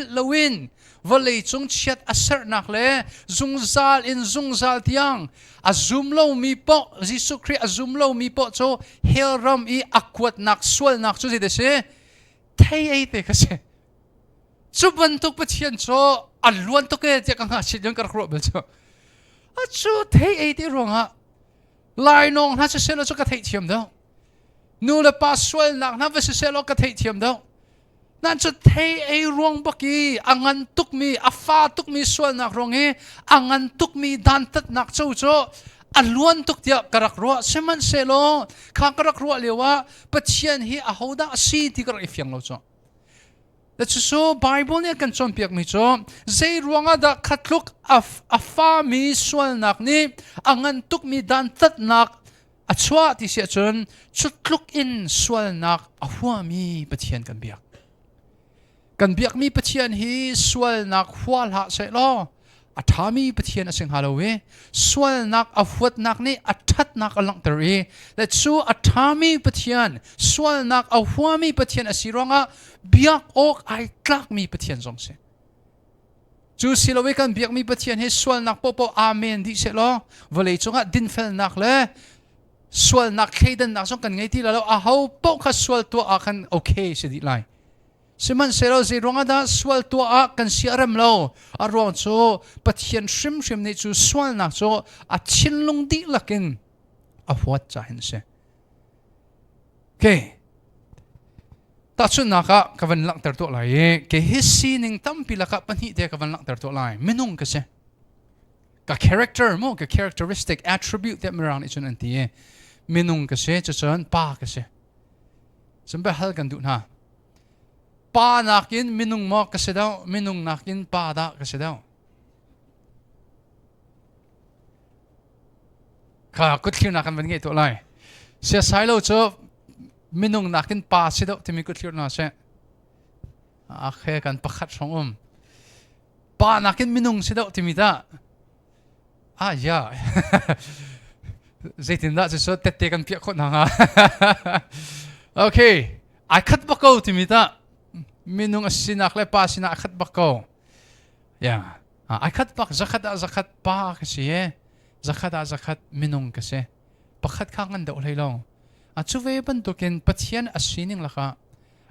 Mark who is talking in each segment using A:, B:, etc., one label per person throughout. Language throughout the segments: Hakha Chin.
A: philh loin vawlei cung chiat a serhnak le zungzal in zungzal tiang a zum lomi poh Jesuh Khrih a zum lomi poh cu hell ram i a kuatnak sualnak cu zei si thei ei te kha si. Cu bantuk Pathian cu a luan tuk e tiah ka ngakchit in ka rak ruah bal cu. A cu thei ei ti ruangah lainawng hna siseh law cu ka theihthiam deuh. Nu le pa sualnak hna va siseh law ka theihthiam deuh. Nan cu thei ei ruang bak i a ngan tukmi, a fa tukmi sualnak ruang i a ngan tukmi dantatnak co cu a luan tuk tiah ka rak ruah. Sihmanhsehlaw kha ka rak ruah lio ah Pathian hi ahodah a si ti ka rak i fiang lo cu. Cucu Bible nih a kan cawnpiakmi cu zei ruangah dah khatluk a fami sualnak nih a ngan tukmi dantatnak a chuah ti si ahcun cu tluk in sualnak a huami Pathian kan biak. Kan biakmi Pathian hi sualnak hua hlah sehlaw a ṭhami Pathian a si hnga lo i sualnak a huatnak nih a ṭhatnak a langhter i le cu a ṭhami Pathian sualnak a huami Pathian a si ruangah biak awk ai tlakmi Pathian zong si. Cu si lo i kan biakmi Pathian hi sualnak paohpaoh amen dih sehlaw vawlei cungah dinfelnak le sualnak thleidannak zong kan ngei ti lai lo. Aho paoh kha sual tuah ah khan okay si dih lai. Sihmanhsehlaw zei ruangah dah sual tuah ah kan siarem lo? A ruang cu Pathian hrimhrim nih cu sualnak cu a thinlung dihlak in a huat ca hin a si. Okay. Tahchunhnak ah ka van langhter tuah lai i kei hi sining tampi lakah pahnih te ka van langhter tuah lai. Minung ka si. Ka character mo ka characteristic attribute te mirang nih cun an ti i minung ka si cucun pa ka si. Cun biahal kan duh hna. Pa nakin minung maw ka si deuh, minung nakin pa dah ka si deuh? Kha kutthlir kan van ngei tuah lai. Siasai lo cu minung nakin pa si deuh timi kutthlir hna seh. Akhe kan pakhat hrawng um. Pa nakin minung si deuh timi dah. Ah ya. Zeitindah cu so tette kan piah khawh hna hnga. Okay. Ai khat bak ko timi ta minung a sinak le pa sinak a khat bak ko. Ya. Ai khat bak zakhat ah zakhat pa ka si e. Zakhat ah zakhat minung ka si. Pakhat kha ngan deuh hlei lo. A cu ve bantukin Pathian a sining lakah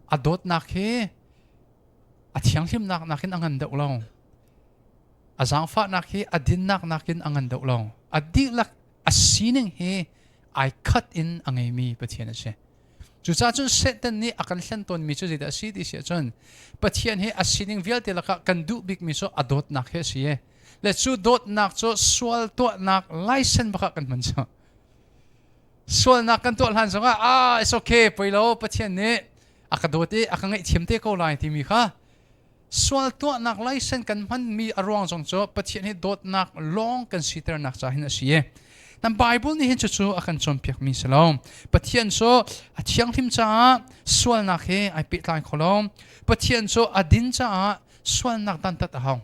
A: a dawtnak hi a thianghlimnak nakin a ngan deuh lo. A zaangfahnak hi a dinnak nakin a ngan deuh lo. A dihlak a sining hi ai khat in a ngeimi Pathian a si. Cucaah cun Satan nih a kan hlen tawnmi cu zeidah a si ti si ahcun Pathian hi a sining vialte lakah kan duh bikmi cu a dawtnak hi a si i le cu dawtnak cu sual tuahnak license bakah kan hman cu. Sualnak kan tuah hlan zongah ah it's okay poi lo Pathian nih a ka dawt i a ka ngaihthiam te ko lai timi kha Sual tuahnak license kan hmanmi a ruang zong cu Pathian hi dawtnak lawng kan siternak ca hin a si i nan Bible nih hin cucu a kan cawnpiakmi si lo. Pathian cu a thianghlim caah sualnak he ai pehtlai kho lo. Pathian cu a din caah sualnak dantat a hau.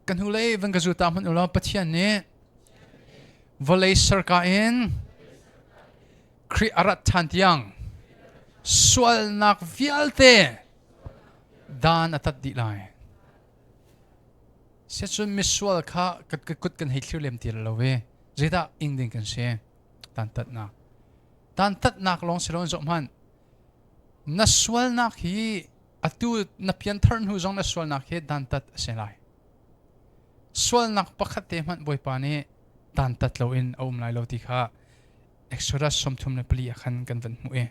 A: Kan hnulei van ka zu ta hmanh u law Pathian nih vawlei serka in Khrih a rat ṭhan tiang sualnak vialte dan a tat dih lai. Siacun misual kha ka kut kan hei thlir lem ti lo ve. Zeidah ing ding kan si? Dantatnak. Dantatnak lawng si loin zoh hmanh. Na sualnak hi atu na pianthar hnu zong na sualnak hi dantat a si lai. Sualnak pakhat te hmanh Bawipa nih dantat loin a um lai lo ti kha Exodus 34 ah khan kan van hmuh i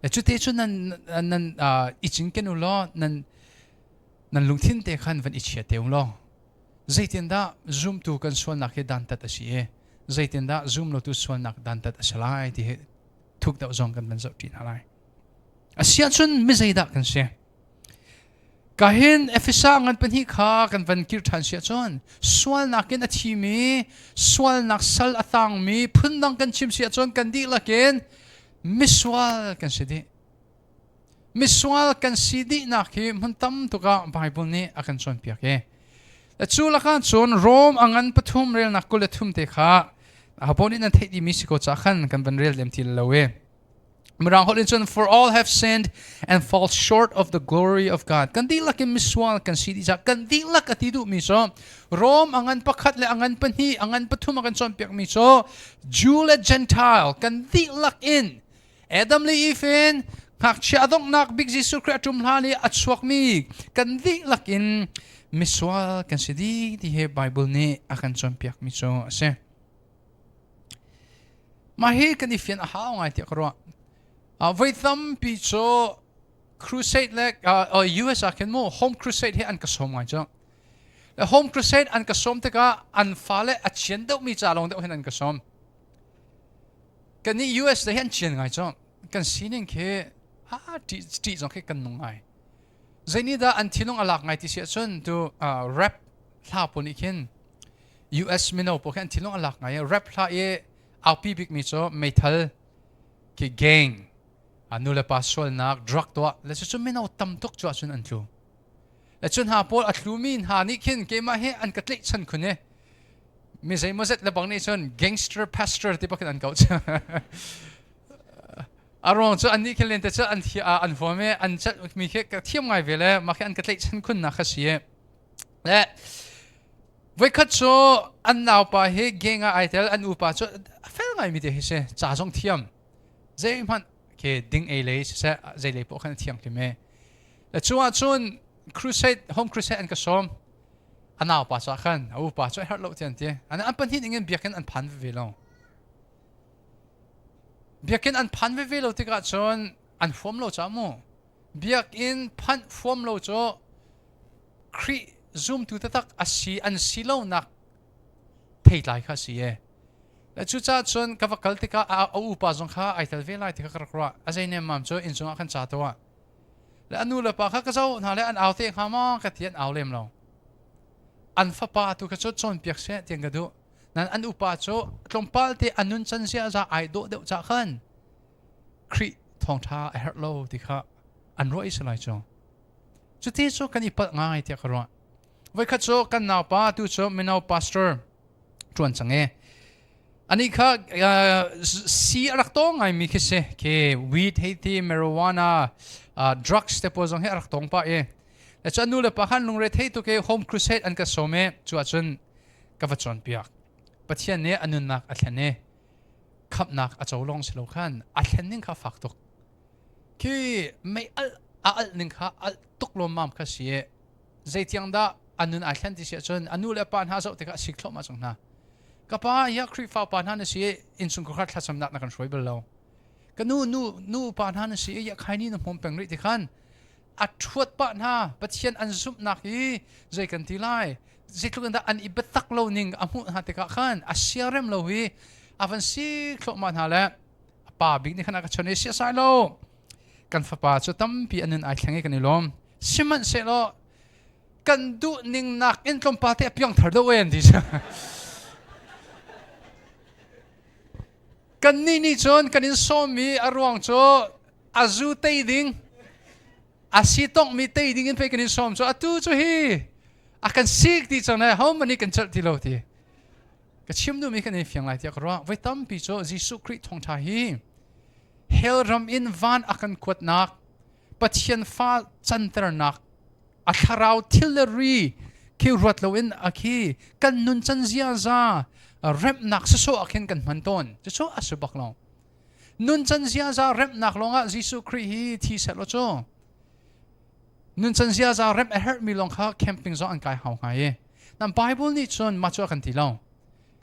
A: le cute cu nan nan i cinken u law nan nan lungthin te khan van i chia te u law zeitindah zumtu kan sualnak hi dantat a si i zeitindah zum lotu sualnak dantat a si lai ti hi thuk deuh zong kan van zoh ṭi hna lai. Asiahcun mi zeidah kan si? Kahin Efesa ngan pahnih kha kan van kir ṭhan siah cun sualnak in a thimi, sualnak sal a tangmi, phundang kan chim siah cun kan dihlak in misual kan si dih. Misual kan si dihnak hi hmun tam tuk ah Bible nih a kan cawnpiak i cu lakah cun Rom a ngan pathum relnak 23 te kha aho nih nan theih dihmi si ko ca khan kan van rel lem ti lo i. Mirang holh in cun, "For all have sinned and fall short of the glory of God." Kan dihlak in misual kan si dih caah, kan dihlak a ti duhmi cu Rom a ngan pakhat le a ngan pahnih, a ngan pathum a kan cawnpiakmi cu Jew le Gentile kan dihlak in Adam le Eve in ngakchia a donghnak bik Jesuh Khrih a ṭum hlan i a chuakmi kan dihlak in misual kan si dih ti hi Bible nih a kan cawnpiakmi cu a si. Mah hi kan i fian a hau ngai tiah ka ruah. Voi tampi cu crusade le US ah khin mu home crusade hi an ka sawm ngai cu. Le home crusade an ka sawm tikah an fale a chian deuhmi ca lawng deuh hin an ka sawm. Kan nih US le hi an chian ngai cu. Kan sining khi a ṭih zong khi kan nung ngai. Zeinih dah an thinlung a lak ngai ti si ahcun tu rap hla pawl nih khin US mino pawl khi an thinlung a lak ngai i rap hla i aupi bikmi cu meithal khi gang, nu le pa sualnak, drug tuah le cucu mino tam tuk cu ahcun an tlu. Le cu hna pawl a tlumi hna nih khin keimah hi an ka tlaihchan khun i mi zeimawzet le bang nih cun gangster pastor ti bak in an kau. A ruang cu annih khin lente cu an an huam i an mi khi ka thiam ngai ve le mah khi an ka tlaihchan khunnak kha si. Le voikhat cu an naupa hi gang ah ai tel, an upa cu a fel ngaimi te hi si, ca zong thiam, zeihmanh khi ding ei lei siseh, zei lei poah khan a thiang hlim e. Le cu ah cun crusade, home crusade an ka sawm. A naupa cu ah khan a upa cu a herh lo ti an ti. An pahnih ning in biakinn an phan veve lo. Biakinn an phan veve lo tikah cun an huam lo ca mu. Biakinn phanh huam lo cu Khrih zumtu taktak a si an si lonak theitlai kha a si e. Le cucaah cun ka va kal tikah a upa zong kha ai tel ve lai ti kha ka rak ruah. A zei nemmam cu inn chungah khan ca tuah. Le a nu le pa kha ka zoh hna le an au te hnga maw ka ti, an au lem lo. An fapa tu kha cu cawnpiak seh tiang ka duh. Nan an upa cu tlawmpal te a nun can ziaza ai dawh deuh cah khan Khrih thawngṭha a herh lo ti kha an ruah i si lai cu. Cuti cu kan i palh ngai tiah ka ruah. Voikhat cu kan naupa tu cu mino pastor ṭuan cang e. Ani kha si a rak tawng ngaimi khi si. Khi weed hei ti, marijuana, drugs te pawl zong hi a rak tawng pah i. Le cu nu le pa khan lungre thei tuk i home crusade an ka sawm i cu ahcun ka va cawnpiak. Pathian nih a nunnak a thlen i khamhnak a co lawng si lo khan a thlen ning kha fak tuk. Khi mei alh a alh ning kha alh tuk lawmmam kha si i zeitiang dah a nun ai thlen ti si ahcun a nu le pa hna zoh tikah a sik thluahmah cang hna. Ka pa, ya Khrihfa pa hna na si i innchungkhar thlacamnak na kan hruai bal lo. Ka nu, nu, nu pa hna na si i ya khaini na hmawm peng rih ti khan a ṭhuat pah hna. Pathian an zumhnak hi zei kan ti lai, zeitluk in dah an i biatak lo ning a hmuh hna tikah khan a siarem lo hi a van si thluahmah hna. Le a pa bik nih khan a ka chon i, "Siasai lo, kan fapa cu tampi a nun ai thleng i kan i lawm, sihmanhsehlaw kan duh ning nak in tlawmpal te a piang thar deuh en," ti. Kan nih nih cun kan in sawmmi a ruang cu a zu tei ding, a si tongmi tei ding in pei kan in sawm cu. Atu cu hi a kan sik ti cang le ho mani kan celh ti lo ti. Ka chim duhmi kan i fiang lai tiah ka ruah. Voi tampi cu Jesuh Khrih thawngṭha hi hell ram in van a kan kuatnak, Pathian fa canternak, a thlarau thil le ri khi ruat loin a khi kan nun can ziaza remnak sawsawh ah khin kan hman tawn. Cucu a si bak lo. Nun can ziaza remnak lawngah Jesuh Khrih hi thi seh law cu nun can ziaza remh a herhmi lawng kha camping zong an kai hau hnga i nan Bible nih cun mah cu a kan ti lo.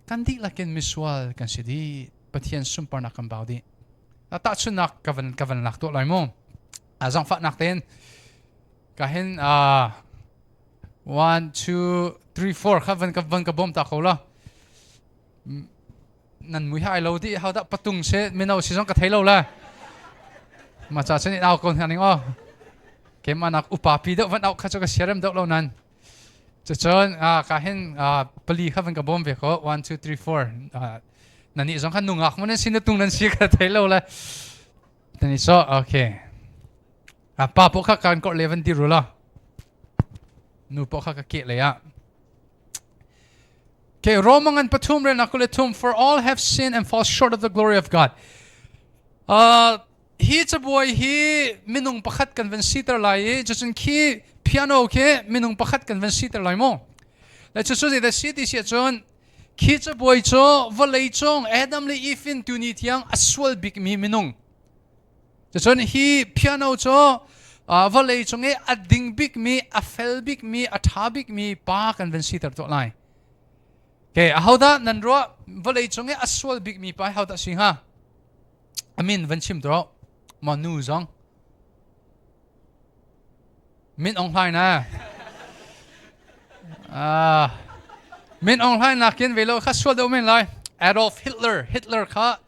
A: Kan dihlak in misual kan si dih, Pathian sunparnak kan bau dih. Tahchunnak ka van lak tuah lai mu. Zangfahnak tein ka hin one, two, three, four kha van ka bawm ta ko la. Nan mui hai lo di, how dah patung se mino si zong ka thei lo la. Ma cha chen in au ko hna ning o keimah nak upa pi deuh van au kha chu ka siarem deuh lo. Nan cucun ka hin pali kha van ka bawm ve ko. One, two, three, four. Nan nih zong kha nungak mo nan si na tung nan si ka thei lo le. Tani so okay, pa po kha kan kor le van ti ru la, nu po kha ka ke le ya. Okay, Roman pathum re nakule thum, "For all have sinned and fall short of the glory of God." Uh, Hi cabuai hi minung pakhat kan van siter lai i cucun khi piano khi minung pakhat kan van siter lai mu. Le cucu zeidah si ti si ahcun khi cabuai cu vawlei cung Adam le Eve in tuni tiang a sual bikmi minung. Cucun hi piano cu vawlei cung i a ding bikmi, a fel bikmi, a ṭha bikmi pa kan van siter tuah lai. Okay, ahodah nan ruah vawlei cung i a sual bikmi pa hodah si hnga? A min van chim tuah. Ma nu zong. Min Aung Hlaing na. Min Aung Hlaing nakin ve lo kha sual deuh men lai. Adolf Hitler, Hitler kha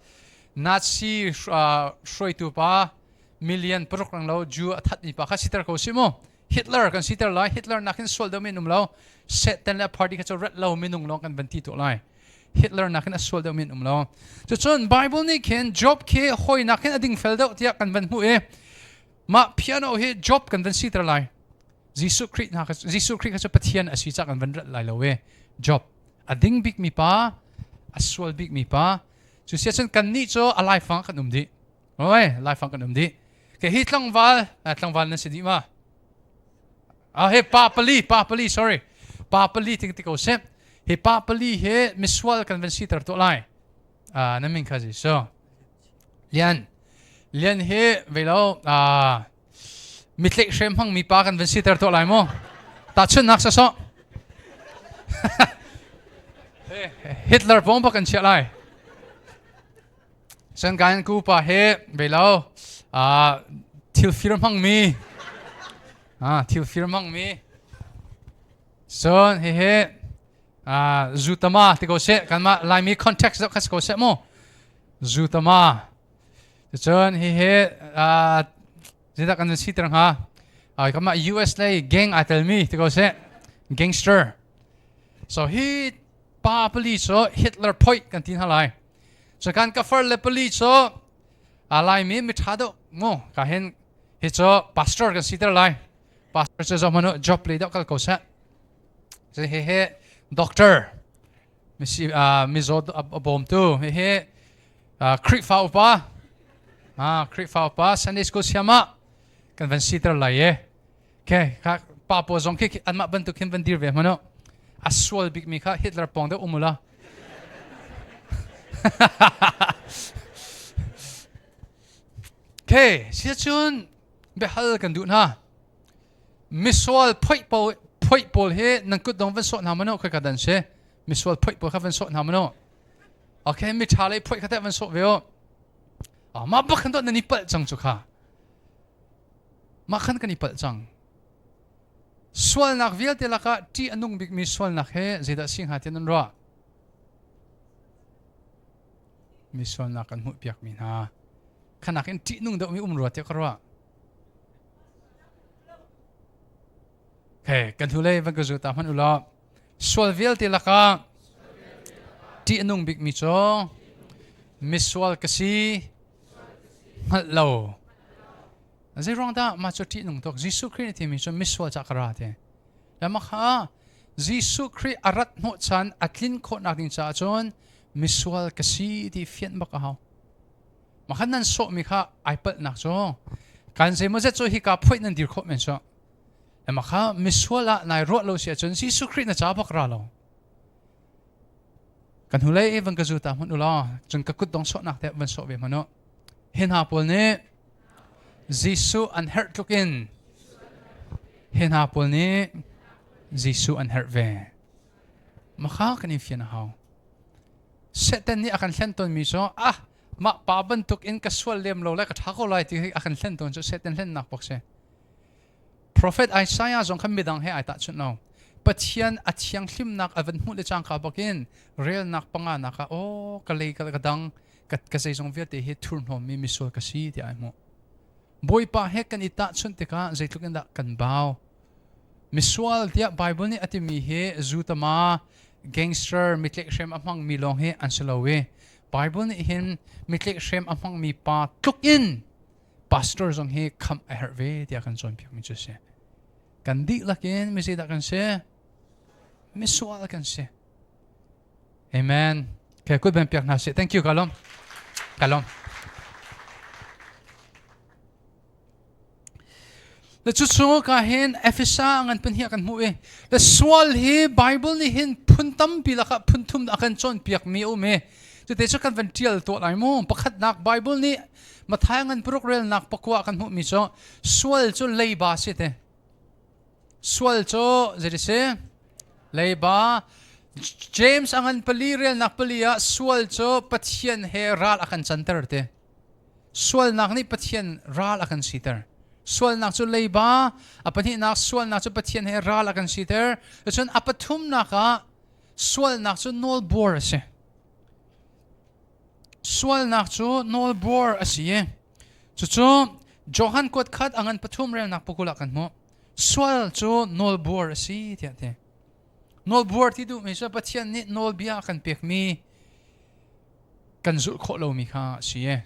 A: Nazi hruaitu pa million paruk rang lo Jew a that mi pa kha siter ko si mu. Hitler kan siter lai. Hitler nakin sual deuh men um lo. Satan le party kha cu rat lo minung lawng kan van ti tuah lai. Hitler nakin a sual deuh men um lo. Cucun Bible nih khin Job khi hawi nakin a dingfel deuh tiah kan van hmuh i mah piano hi Job kan van siter lai. Jesuh Khrih hna Jesuh Khrih kha cu Pathian a si cah kan van rat lai lo e. Job a ding bik mi pa, a sual bik mi pa. Cu sia cun kan nih cu a laifang kan um dih. Oi, laifang kan um dih. Ke hi tlangval, tlangval nan si dih ma? Ah he pa pali, pa pali, sorry. Pa pali ting ti ko seh. Hi pa pali he misual kan van siter tuah lai. Ah na min kha si. So Lian Lian he velo ah mitleih hrem hmang mi pa kan van siter tuah lai mu. Ta chun nak sa so. Hitler pong pa kan chiah lai. Cun kan ku pa he velo thil fir hmangmi thil fir hmangmi cun hihi zutama ti ko seh kanmah Laimi context deuh kha si ko seh mu zutama cun hihi zeidah kan siter hnga kanmah US lei gang aa telmi ti ko seh gangster so hi pa pali cu Hitler phoih kan ti hna lai So kan ka far le pali cu a Laimi miṭha deuh mu ka hin hi cu pastor kan siter lai. Pastor cu zoh hmanh job le deuh kal ko seh. So hi hi doctor misi mizaw a bawmtu hi hi Khrihfa upa Khrihfa upa Sunday school siama kan van siter lai e. Okay, kha pa pawl zong khi anmah bantuk khin van dir ve hmanh a sual bikmi kha Hitler pawng deuh um ula. Okay, siacun biahal kan duh hna. Misual phoih pawl phoih pawl hi nan kut dong van sawh hna mano khoi ka dan si. Misual phoih pawl kha van sawh hna mano. Okay, mi ṭha lei phoih kha teh van sawh ve o. Mah bak khan nan i palh cang cu kha. Mah khan kan i palh cang. Sualnak vialte lakah ṭih a nung bikmi sualnak he zeidah si hnga ti nan ruah? Mi sualnak kan hmuhpiakmi hna. Khanak in ṭih nung deuhmi um rua tiah ka ruah. He, kan hnulei van ka zu ta hmanh u law sual vialte lakah ṭih a nung bikmi cu misual ka si hngalh lo. Zeiruang dah mah cu ṭihnung tuk? Jesuh Khrih nih timi cu misual cah ka ra ti. Le mah kha Jesuh Khrih a rat hnawhchan a tlin khawhnak ding caah cun misual ka si ti fianh bak a hau. Mah khan nan sawhmi kha ai palhnak cu kan zeimawzet cu hika phoih nan dir khawh men cu. Le mah kha misual ah nai ruah lo si ahcun Jesuh Khrih na ca bak ra lo. Kan hnulei van ka zu ta hmanh u law cun ka kut dong sawhnak te van sawh ve hmanh u. Hi hna pawl nih Jesuh an herh tluk in hi hna pawl nih Jesuh an herh ve. Makha kan in fian a hau. Satan nih a kan hlen tawnmi cu ah mah pa bantuk in ka sual lem lo le ka ṭha ko lai ti hi a kan hlen tawn cu Satan hlennak bak si. Prophet Isaiah zong khan midang he ai tahchunh lo. Pathian a thianghlimnak a van hmuh le cangka bakin relnak panga nak ah aw ka lei ka dang ka, ka zeizong vialte hi thurhnawmmi misual ka si tiah ai hmuh. Bawipa he kan i tahchunh tikah zeitluk in dah kan bau. Misual tiah Bible nih a timi hi zutama gangster mitlehrem a hmangmi lawng hi an si lo i Bible nih hin mitlehrem a hmangmi pa tluk in pastor zong hi khamh a herh ve tiah kan cawnpiakmi cu a si. Kan dihlak in mi zeidah kan si? Misual kan si. Amen. Okay, kut ben piak hna sih. Thank you, Kalom. Kalom. Le cucu ka hin Efesa ngan pan hi kan hmuh i le sual hi Bible nih hin phun tampi lakah phun thum a kan cawnpiak mi a um i cute cu kan van tial tuah lai mu. Pakhatnak, Bible nih Matthai ngan paruk relnak pakua kan hmuh mi cu sual cu leiba si te. Sual cu zeiti si? Leiba. James a ngan pali relnak pali ah sual cu Pathian he ral a kan canter te. Sualnak nih Pathian ral a kan siter. Sualnak cu leiba, a pahnihnak sualnak cu Pathian he ral a kan siter. Cun a pathumnak ah sualnak cu nawlbuar a si. Sualnak cu nawlbuar a si i cucu Johan kuat khat a ngan pathum relnak pakul ah kan hmuh. Sual cu nawlbuar a si tiah ti. Nawlbuar ti duhmi cu Pathian nih nawlbia a kan pekmi kan zulh khawh lomi kha a si e.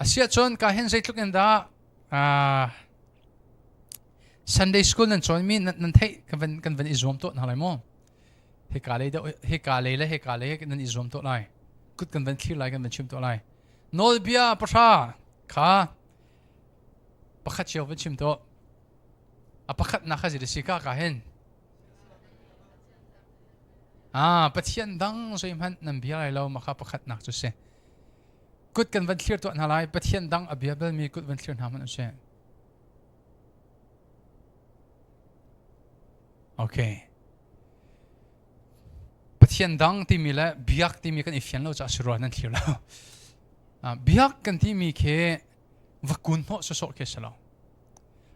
A: Asiahcun ka hin zeitluk in dah Sunday school nan cawnmi nan theih kan van i zuam tuah hna lai maw? Hika lei deuh hika lei le hika lei nan i zuam tuah lai. Kut kan van thlir lai kan van chim tuah lai. Nawlbia pahra kha pakhat cio van chim tuah. A pakhatnak kha zei si ka ka hin Ah, Pathian dang zeihmanh nan bia lai lo makha pakhatnak cu si. Kut kan van thlir tuah hna lai. Pathian dang a bia balmi kut van thlir hna hmanh usih. Okay. Pathian dang timi le biak timi kan i fian lo caah si rua nan thlir lo. Biak kan timi khi va kun hnawh sawsawh khi si lo.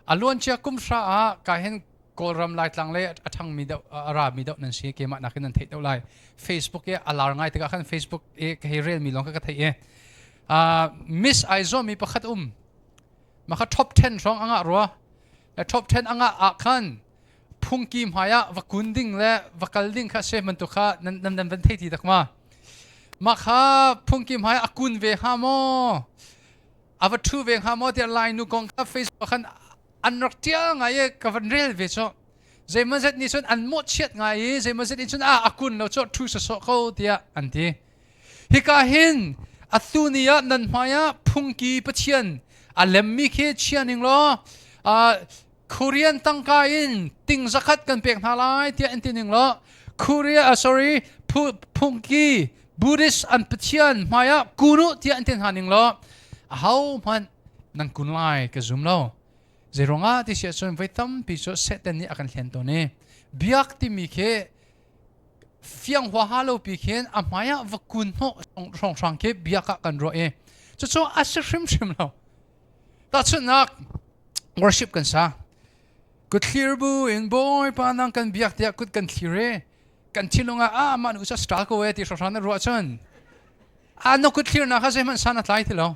A: A luancia kum hra ah ka hin Kawlram Laitlang le a ṭhangmi deuh a rami deuh nan si keimah nakin nan theih deuh lai. Facebook i a lar ngai tikah khan Facebook i ka hei relmi lawng kha ka theih i Miss ai zuammi pakhat um. Mah kha top 10 hrawng a ngah rua. Le top 10 a ngah ah khan phungki hmai ah va kun ding le va kal ding kha se bantuk kha nan nan van thei ti dak ma. Mah kha phungki hmai a kun ve hnga maw? A va ṭhu ve hnga maw tiah Lainu kong kha Facebook khan an rak ṭial ngai i ka van rel ve cu. Zeimawzet nih cun an mawhchiat ngai i zeimawzet nih cun a a kun lo cu ṭhu sawsawh ko tiah an ti. Hika hin atu ni ah nan hmai ah phungki Pathian a lemmi khi chia ning law Korean tangka in ting zakhat kan pek hna lai tiah an ti ning law Korea sorry phungki Buddhist an Pathian hmai ah kun u tiah an ti hna ning law aho hmanh nan kun lai ka zum lo. Zeiruangah ti si ahcun voi tampi cu Satan nih a kan hlen tawn i biak timi khi fiang huaha lo pi khin a hmai ah va kun hnawh hrawnghrang khi biak ah kan ruah i cucu a si hrimhrim lo. Tahchunhnak worship kan sa. Kut thlir bu in Bawipa nang kan biak tiah kut kan thlir i kan thinlung ah ah mah nu cu star ko e ti hrawhhrang na ruah cun a na kut thlirnak kha zeihmanh san a tlai ti lo.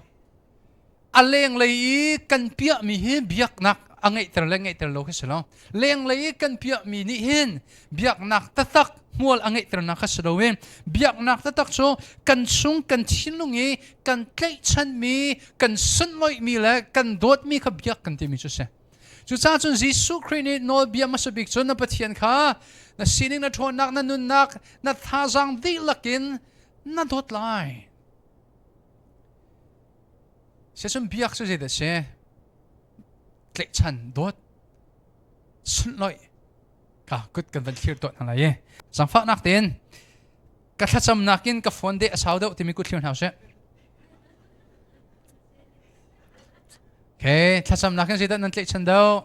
A: A lenglei i kan piahmi hi biaknak a ngeihter le ngeihter lo khi si lo. Lenglei i kan piahmi nih hin biaknak taktak hmual a ngeihternak kha si lo i biaknak taktak cu kan chung kan thinlung i kan tlaihchanmi, kan sunlawihmi le kan dawtmi kha biak kan timi cu si. Cucaah cun Jesuh Khrih nih nawlbia hmasa bik cu na Pathian kha na sining, na ṭhawnnak, na nunnak, na thazaang dihlak in na dawt lai. Sicun biak cu zeidah si? Tlaihchan, dawt, sunhlawih ka kut kan van thlir tuah hna lai i zaangfahnak tein ka thlacamnak in ka phone deh a sau deuh timi kut thlir hna usih. Okay, thlacamnak in zeidah nan tlaihchan deuh?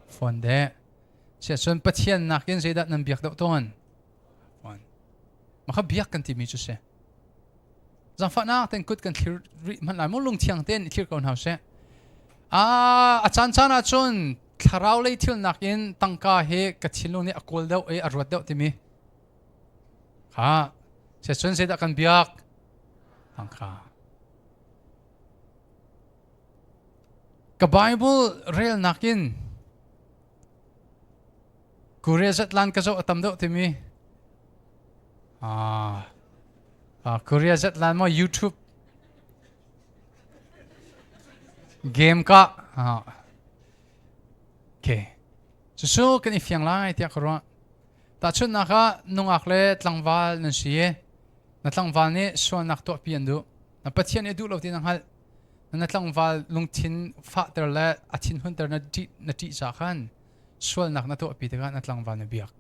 A: Phone deh. Siahcun Pathian nakin zeidah nan biak deuh tawn? Phone. Mah kha biak kan timi cu si. Zaangfahnak tein kut kan thlir rih hmanh lai maw lungthiang tein i thlir ko hna usih. A caan caan ah cun thlarau lei thil nakin tangka hi ka thinlung nih a kawl deuh i a ruat deuh timi kha cun zeidah kan biak tangka ka Bible rel nakin Korea zatlan ka zoh a tam deuh timi Korea zatlan maw YouTube game ka okay cucu kan i fiang lai tiah ka ruah tahchunhnak ah nungak le tlangval nan si i na tlangval nih sualnak tuahpi an duh na Pathian i duh lo ti na hngalh. Na tlangval lungthin fahter le a thinhunter na ṭih na ṭih ca khan sualnak na tuahpi tikah na tlangval na biak.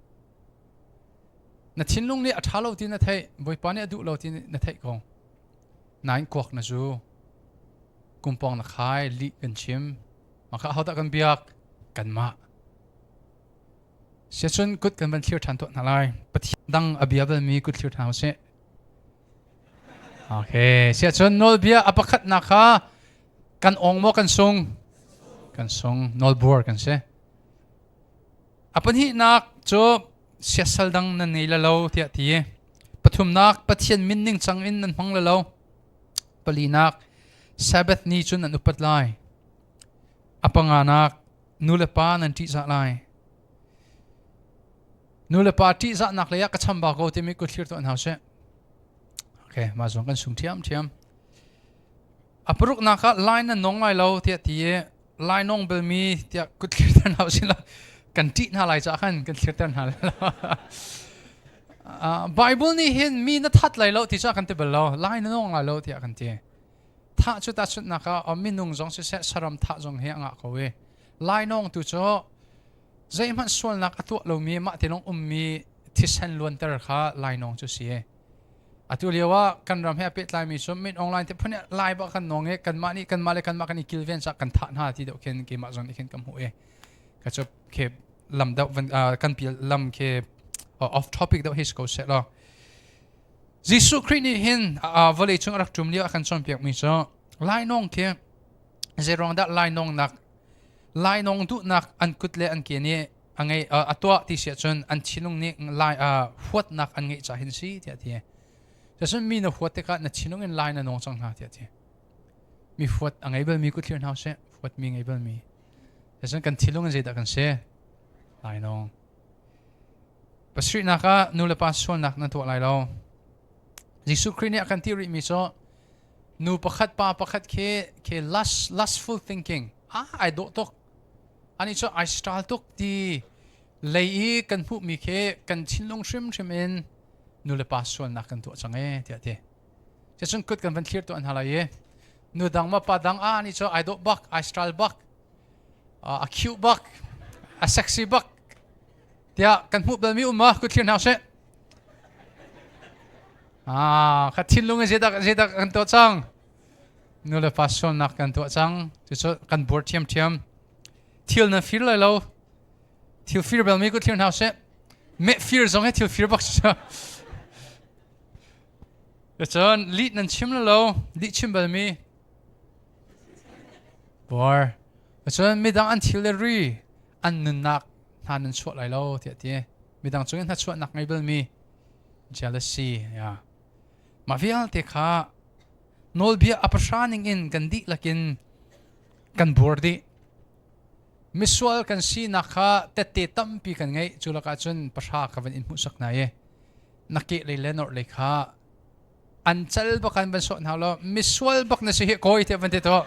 A: Na thinlung nih a ṭha lo ti na theih, Bawipa nih a duh lo ti na theih ko. Nain kuak na zu, kumpawng na khai, lih kan chim. Mah kha ahodah kan biak? Kanmah. Siacun kut kan van thlir ṭhan tuah hna lai. Pathian dang a bia balmi kut thlir hna usih. Okay, siacun nawlbia a pakhatnak kha kan ong maw kan sung? Kan sung, nawlbuar kan si. A pahnihnak cu siasal dang nan ngei la lo tiah ti. Pathumnak Pathian min ningcang in nan hmang la lo. Palinak Sabbath ni cu nan upat lai. A panganak nu le pa nan ṭihzah lai. Nu le pa ṭihzahnak lei ah ka chambau ko timi kut thlir tuah hna usih. Okay, mah zong kan sung ṭhiamṭhiam. A paruknak ah lai nan nong lai lo tiah ti i lai nong belmi tiah kut thlirter hna usih law kan ṭih hna lai caah khan kan thlirter hna lai lo. Bible nih hin mi na that lai lo ti cu a kan ti bal lo. Lai na nong lai lo tiah kan ti. Thah cu tahchunhnak ah minung zong siseh saram thah zong hi a ngah ko i lainawng tu cu zeihmanh sualnak a tuah lomi mah te lawng ummi thisen luanter kha lainawng cu si. Atu lio ah kan ram he a pehtlaimi cu min online te phun lai bak kan nawng i kanmah nih kanmah le kanmah kan i kilven cah kan thah hna ti deuh khin keimah zong nih khin ka hmuh i ka cu khi lam deuh kan pial lam khi off topic deuh hi si ko seh law Jesuh Khrih nih hin vawlei cung a rak ṭum lio a kan cawnpiakmi cu lainawng khi zeiruang dah lainawng nak lainawng duhnak an kut le an ke nih a ngei a tuah ti si ahcun an thinlung nih lai huatnak an ngeih caah hin si tiah ti. Cun mi na huat tikah na thinlung in lai na nawng cang hna tiah ti. Mi huat a ngei balmi kut thlir hna usih huatmi ngei balmi. Cun kan thinlung in zeidah kan si? Lainawng. Pasarihnak ah nu le pa sualnak nan tuah lai lo. Jesuh Khrih nih a kan ti rihmi cu nu pakhat pa pakhat khi khi lust lustful thinking ah ai dawh tuk ani cu ai style tuk ti lei i kan hmuhmi khi kan thinlung hrimhrim in nu le pa sualnak kan tuah cang e tiah ti. Cun kut kan van thlir tuah hna lai i nu dang ma pa dang ah ani cu ai dawh bak ai style bak a cute bak a sexy bak tiah kan hmuh balmi um ma kut thlir hna usih ah kha thinlung in zeidah zeidah kan tuah cang nu le pa sualnak kan tuah cang cucu kan buar ṭhiamṭhiam thil nan fir lai lo thil fir balmi kut thlir hna usih meh fir zong hi thil fir bak si cun lih nan chim lo lih chim balmi buar cun midang an thil le ri an nunnak hna nan chuah lai lo tiah ti midang cung in hnachuahnak ngei balmi jealousy ya mah vialte kha nawlbia a pahra ning in kan dihlak in kan buar dih misual kan sinak kha tette tampi kan ngeih cu lakah cun pahra ka van in hmuhsak hna i na ke lei le nor lei kha an cal bak an van sawh hna law misual bak na si hi kawi tiah van ti to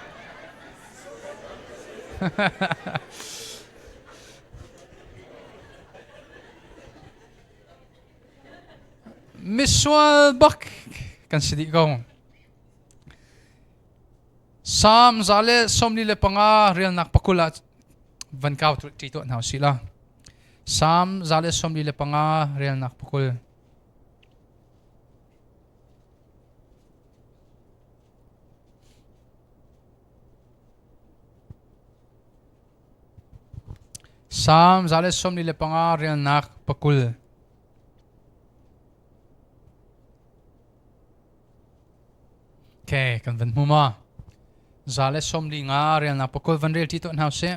A: misual bak kan si dih ko Psalm 145 relnak pakul ah van kau ṭi tuah hna usih la Psalm 145 relnak pakul Salm 145 relnak pakul. Okay, kan van hmu ma. 145 relnak pakul van rel ti tuah hna usih.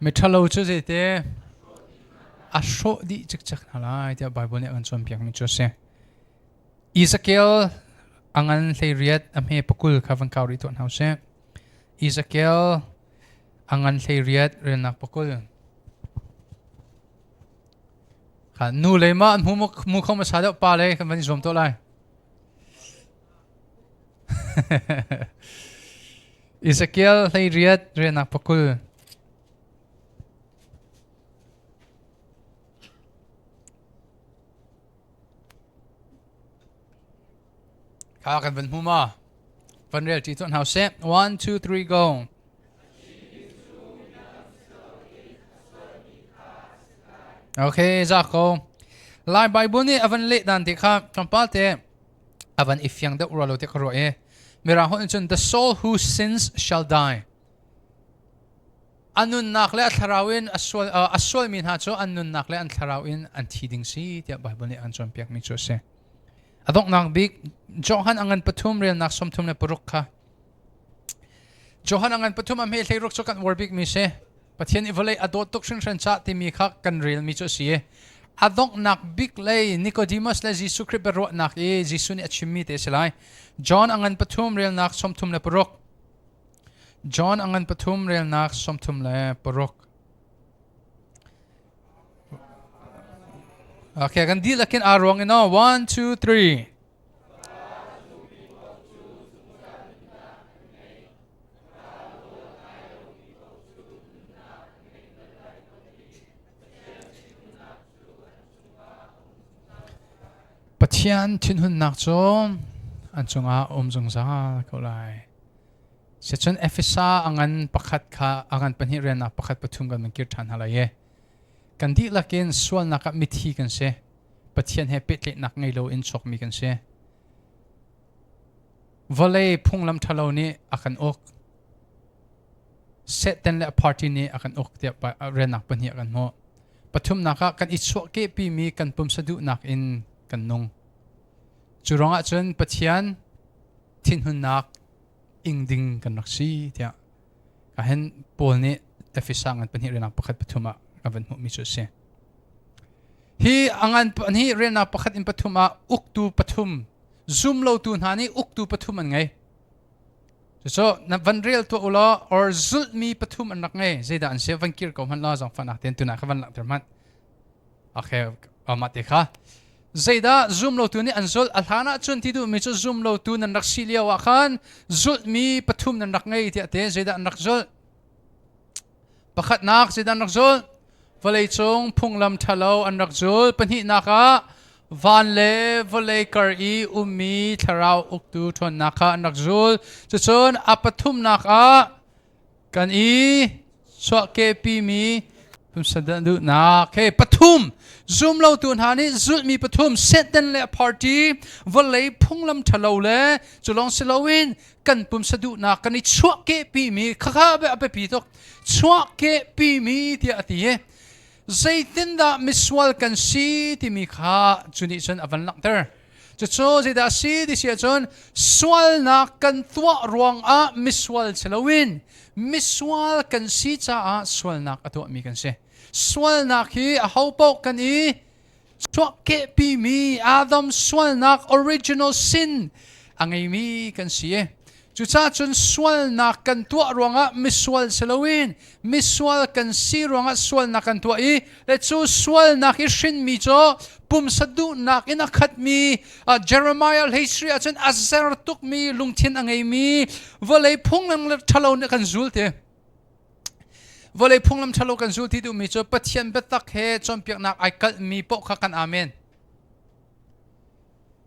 A: Miṭhalo cu zeite a hrawh dih cikcek hna lai tiah Baibal nih a kan cawnpiakmi cu a si. Ezekiel a ngan 18 a hme pakul kha van kau rih tuah hna usih. Ezekiel a ngan 18 relnak pakul. Kha nu lei ma an hmu mu kho hmasa deuh pa lei kan van i zuam tuah lai. Ezekiel 18 riannak pakul. Kha kan van hmu ma? Van rel ṭi tuah hna usih. 1, 2, 3, go. Okay, za ko. Lai Bible nih a van leh dan te kha tlawmpal te a van i fiang deuh rua lo te ka ruah i Mirang holh in cun the soul who sins shall die. A nunnak le a thlarau in a sual a sualmi hna cu an nunnak le an thlarau in an thi ding si tiah Bible nih an cawnpiakmi cu a si. A donghnak bik Johan a ngan pathum relnak 36 kha Johan a ngan pathum a hme hlei ruk cu kan uar bikmi si. Pathian i vawlei a dawt tuk hringhran cah timi kha kan relmi cu a si. A donghnak bik lei Nicodemus le Jesuh Khrih biaruahnak i Jesuh nih a chimmi te a si lai. John a ngan pathum relnak 36. John a ngan pathum relnak 36. Okay, kan dihlak in aa ruang in aw. 1, 2, 3. Pathian thinhunnak cu an cungah um zungzal ko lai. Sicun Efesa a ngan pakhat kha a ngan pahnih riannak pakhat pathum kan van kir ṭhan hna lai i kan dihlak in sualnak ah mithi kan si. Pathian he pehtlaihnak ngei loin chuakmi kan si. Vawlei phunglam ṭhalo nih a kan uk. Satan le a party nih a kan uk tiah riannak pahnih a kan hmuh. Pathumnak ah kan i chuahkehpimi kan pumsa duhnak in kan nung. Cu ruangah cun Pathian thinhunnak ing ding kan rak si tiah ka hen Paul nih Efesa ngan pahnih riannak pakhat pathum ah ka van hmuhmi cu a si. Hi angan pahnih riannak pakhat in pathum ah uktu pathum zum lotu hna nih uktu pathum an ngei. Cucu na van rel tuah ulaw or zulhmi pathum an rak ngei. Zeidah an si van kir ko hmanh law zangfahnak tein tunah kha van langhter hmanh. Okay, mah te kha. Zeidah zum lotu nih an zulh? A hlan ah cun ti duhmi cu zum lotu nan rak si lio ah khan zulhmi pathum nan rak ngei tiah te zeidah an rak zulh? Pakhatnak zeidah an rak zulh? Vawleicung phunglam ṭhalo an rak zul. Pahnihnak ah van le vawlei kar i ummi thlarau uktu ṭhawnnak kha an rak zul. Cucun a pathumnak ah kan i chuahkehpimi duhnak he pathum zum lotu hna nih zulhmi pathum Satan le party vawlei phunglam ṭhalo le cu lawng si loin kan pumsa duhnak kan i chuahkehpimi khakha a biapi tuk chuahkehpimi tiah a ti i zeitindah misual kan si timi kha cu nih cun a van langhter. Cucu zeidah a si ti si ahcun sualnak kan tuah ruangah misual si loin misual kan si caah sualnak a tuahmi kan si. Sualnak hi ahopaoh kan i chuahkehpimi Adam sualnak original sin a ngeimi kan si. Cucaah cun sualnak kan tuah ruangah misual si loin misual kan si ruangah sualnak kan tuah i le cu sualnak i hrinmi cu pumsa duhnak in a khatmi Jeremiah hleisri ah cun a zer tukmi lungthin a ngeimi vawlei phunglam le ṭhalo nih kan zul ti. Vawlei phunglam ṭhalo kan zul ti duhmi cu Pathian biatak he cawnpiaknak ai kalhmi paoh kha kan amen.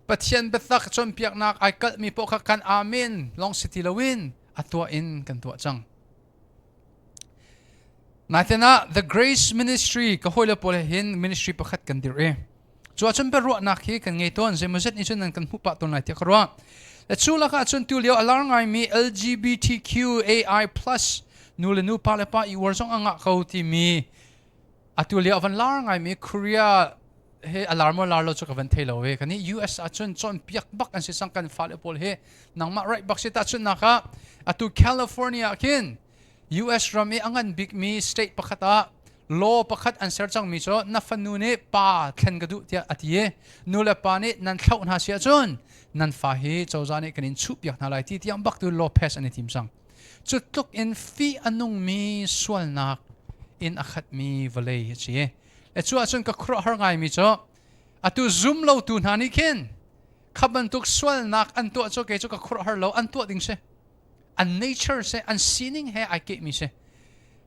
A: Pathian biatak cawnpiaknak ai kalhmi paoh kha kan amen lawng si ti loin a tuah in kan tuah cang. Natin ah The Grace Ministry ka hawile pawl he hin ministry pakhat kan dirh i cu ahcun biaruahnak hi kan ngei tawn zeimawzet nih cun nan kan hmuh pah tawn lai tiah ka ruah. Le cu lakah cun tulio a lar ngaimi LGBTQAI plus nu le nu pa le pa i uar zong a ngah ko timi atu lio a van lar ngaimi Korea he a lar maw lar lo cu ka van thei lo ve kan i US ah cun cawnpiak bak an si cang kan fale pawl hi nangmah right bak si tahchunhnak ah atu California ah khin US ram i a ngan bikmi state pakhat ah law pakhat an ser cangmi cu na fanu nih pa thlen ka duh tiah a ti i nu le pa nih nan thlauh hna si ahcun nan fa hi cozah nih kan in chuhpiak hna lai ti tiang bak tu law pass an i tim cang cu tluk in fih a nungmi sualnak in a khatmi vawlei a si. E cu ahcun ka khuaruahhar ngaimi cu atu zum lotu hna nih khin kha bantuk sualnak an tuah cu kei cu ka khuaruahhar lo an tuah ding si. An nature si an sining he ai kehmi si.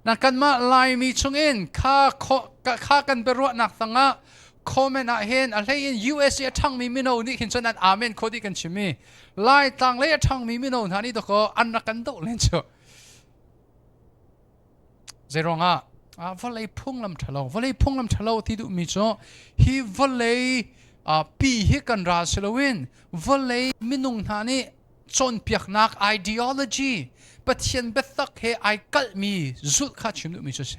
A: Na kanmah Laimi chungin kha kha kan biaruahnak tangah Comment ah hin a hlei in USA a ṭhangmi mino nih khin cun an amen kho dih kan chim i Laitlang lei a ṭhangmi mino hna nih dakaw an rak kan doh len cu. Zeiruangah vawlei phunglam ṭhalo, vawlei phunglam ṭhalo ti duhmi cu hi vawlei pi hi kan ral si loin vawlei minung hna nih cawnpiaknak ideology Pathian biatak he ai kalhmi zulh kha chim duhmi cu a si.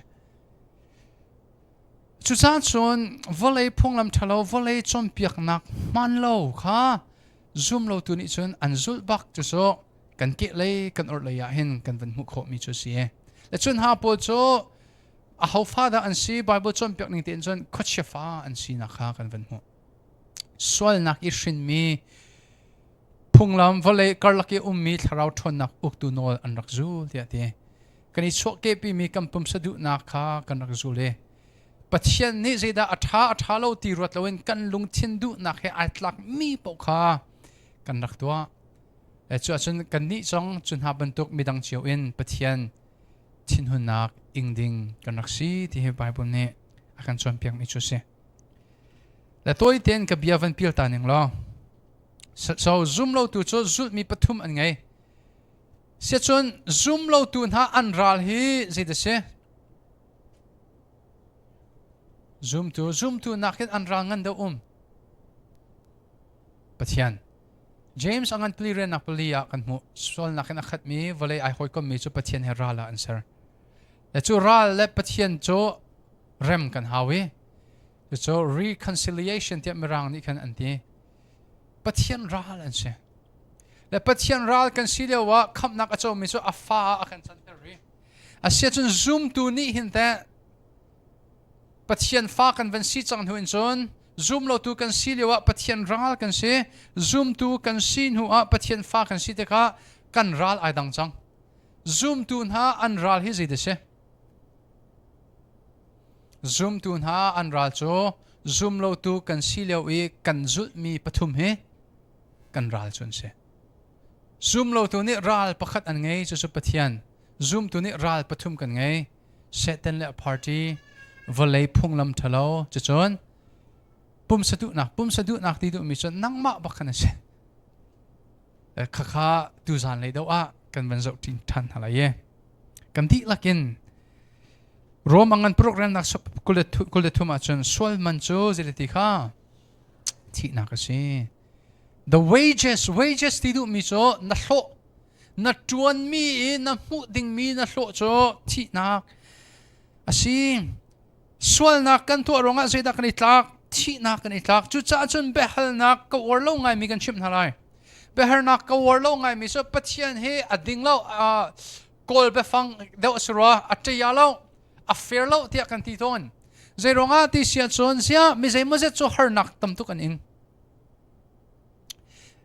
A: Cucaah cun vawlei phunglam ṭhalo, vawlei cawnpiaknak hmaan lo kha zum lotu nih cun an zulh bak. Cucu kan kehlei kan orhlei ah hin kan van hmuh khawhmi cu a si. Le cun ha pawl cu aho fa dah an si? Bible cawnpiak ning tein cun khuachia fa an sinak kha kan van hmuh. Sualnak i hrinmi phunglam vawlei karlak i ummi thlarau ṭhawnnak uktu nawl an rak zul tiah ti. Kan i chuahkehpimi kan pumsa duhnak kha kan rak zul i Pathian nih zeidah a ṭha a ṭha lo ti ruat loin kan lungthin duhnak he ai tlakmi paoh kha kan rak tuah. Cu ahcun kannih zong cu hna bantuk midang cio in Pathian thinhunnak ing ding kan rak si ti hi Bible nih a kan cawnpiakmi cu a si. Le tawi tein ka bia van pil ta ning law. So zumlotu cu zulhmi pathum an ngei. Siacun zumlotu hna an ral hi zei dah si? Zumtu, zumtu nakin an ral ngan deuh um. Pathian. James a ngan pali riannak pali ah kan hmuh. Sualnak in a khatmi vawlei ai hawikommi cu Pathian he ral ah an ser. Le cu ral le Pathian cu rem kan hau i cucu reconciliation tiah Mirang nih khan an ti. Pathian ral an si. Le Pathian ral kan si lio ah khamhnak a comi cu a fa ah a kan canter rih. Asiahcun zumtu nih hin teh Pathian fa kan van si cang hnu in cun zumlotu kan si lio ah Pathian ral kan si, zumtu kan si hnu ah Pathian fa kan si tikah kan ral ai dang cang. Zumtu hna an ral hi zei si? Zumtu hna an ral cu zumlotu kan si lio i kan zulhmi pathum hi kan ral cu an si. Zumlotu nih ral pakhat an ngei, cucu Pathian. Zumtu nih ral pathum kan ngei. Satan le a party, vawlei phunglam ṭhalo, cucun pumsa duhnak, pumsa duhnak ti duhmi cu nangmah bak khan a si. Khakha tuzan lei deuh ah kan van zoh ṭin ṭhan hna lai i kan dihlak in Rom angan program nak 23 ahcun sual man cu zeiti kha thihnak a si. The wages, wages ti duhmi cu na hlawh, na ṭuanmi i na hmuh dingmi na hlawh cu thihnak a si. Sualnak kan tuah ruangah zeidah kan i tlak? Thihnak kan i tlak. Cucaah cun biahalnak ka uar lo ngaimi kan chimh hna lai. Biahalnak ka uar lo ngaimi cu Pathian hi a ding lo, Kawl biafang deuh a si rua, a ṭia lo, a fair lo tiah kan ti tawn. Zei ruangah ti si ahcun ziah mi zeimawzet cu harnak tam tuk an ing.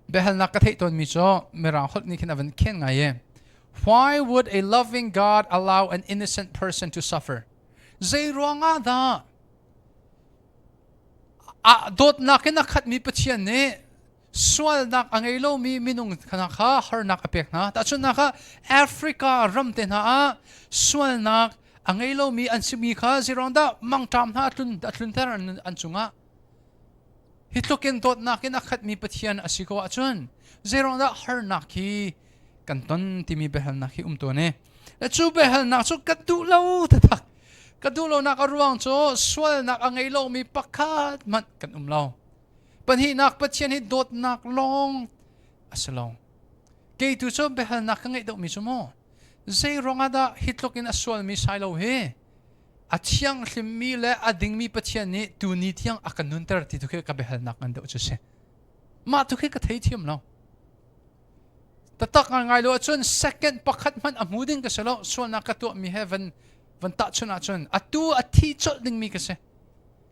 A: Biahalnak ka theih tawnmi cu Mirang holh nih khin a van khen ngai i Why would a loving God allow an innocent person to suffer? Zei ruangah dah a dawtnak in a khatmi Pathian nih sualnak a ngei lomi minung hna kha harnak a pek hna. Tahchunhnak ah Africa ram te hna ah sualnak a ngei lomi an simi kha zeiruang dah mangṭam hna a tlunter an cungah. Hi tluk in dawtnak in a khatmi Pathian a si ko ahcun zeiruang dah harnak hi kan ton timi biahalnak hi um tawn i cu biahalnak cu ka duh lo taktak. Ka duh lonak a ruang cu sualnak a ngei lomi pakhat hmanh kan um lo. Pahnihnak Pathian hi dawtnak lawng a si lo. Kei tu cu biahalnak ka ngeih deuhmi cu maw zei ruangah dah hi tluk in a sualmi sai lo hi a thianghlimmi le a dingmi Pathian nih tuni tiang a kan nunter ti tu khi ka biahalnak ngan deuh cu si. Mah tu khi ka theithiam lo. Tatak ngai lo ahcun second pakhat hmanh a hmu ding ka si lo. Sualnak ka tuahmi he van van tahchun ahcun atu a thi colh dingmi ka si.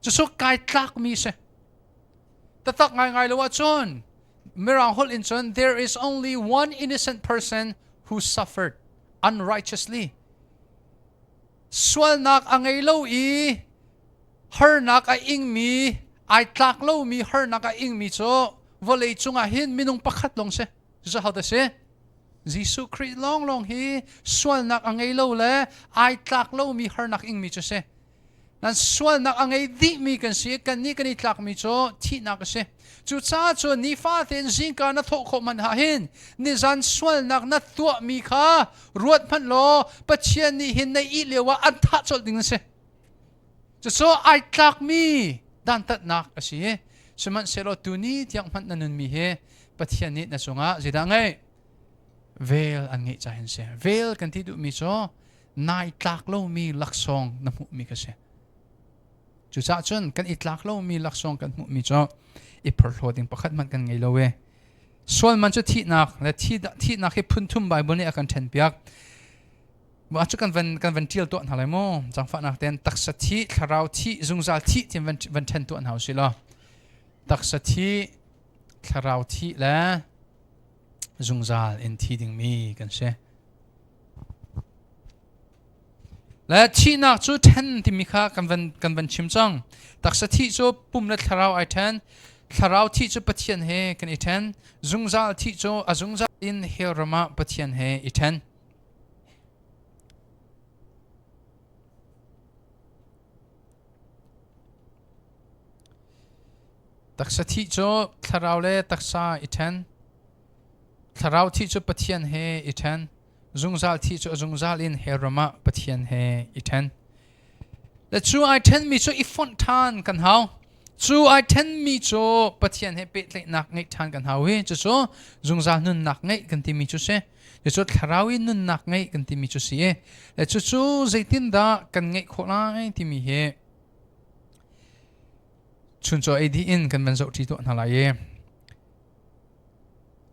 A: Cucu kai tlakmi si. Tatak ngaingai lo ahcun Mirang holh in cun there is only one innocent person who suffered unrighteously. Sualnak a ngei lo i harnak a ingmi, ai tlak lomi harnak a ingmi cu vawlei cungah hin minung pakhat lawng si. Cucu ho si? Jesuh Khrih lawnglawng hi sualnak a ngei lo le ai tlak lomi harnak ingmi cu si. Nan sualnak a ngei dihmi kan si. Kannih kan i tlakmi cu thihnak a si. Cucaah cun nifa tein zingka na thawh khawh hmanh ah hin nizan sualnak na tuahmi kha ruat hmanh law Pathian nih hin na ih lio ah an thah colh ding a si. Cucu ai tlakmi dantatnak a si. Sihmanhsehlaw tuni tiang hmanh na nunmi hi Pathian nih na cungah zeidah ngeih? Vel an ngeih ca hin si. Vel kan ti duhmi cu nai tlak lomi laksawng na hmuhmi ka si. Cucaah cun kan i tlak lomi laksawng kan hmuhmi cu i phorhlaw ding pakhat hmanh kan ngei lo e. Sual man cu thihnak le thihnak hi phun thum Bible nih a kan ṭhenpiak. Mah cu kan van kan van ṭial tuah hna lai mu. Zaangfahnak tein taksa thi, thlarau thi, zungzal thi ti van van ṭhen tuah hna usih law. Taksa thi, thlarau thi le zungzal in thi dingmi kan si. Le thihnak cu ṭhen timi kha kan van kan van chim cang. Taksa thih cu pum le thlarau ai ṭhen. Thlarau thih cu Pathian he kan i ṭhen. Zungzal thih cu a zungzal in hell ram ah Pathian he i ṭhen. Taksa thih cu thlarau le taksa i ṭhen. Thlarau thih cu Pathian he i ṭhen. Zungzal thih cu a zungzal in hell ram ah Pathian he i ṭhen. Le cu ai ṭhenmi cu i fonh ṭhan kan hau. Cu ai ṭhenmi cu Pathian he pehtlaihnak ngeih ṭhan kan hau i cucu zungzal nunnak ngeih kan timi cu si. Cucu thlarau in nunnak ngeih kan timi cu si i le cucu zeitindah kan ngeih khawh lai timi hi chuncaw ei dih in kan van zoh ṭi tuah hna lai i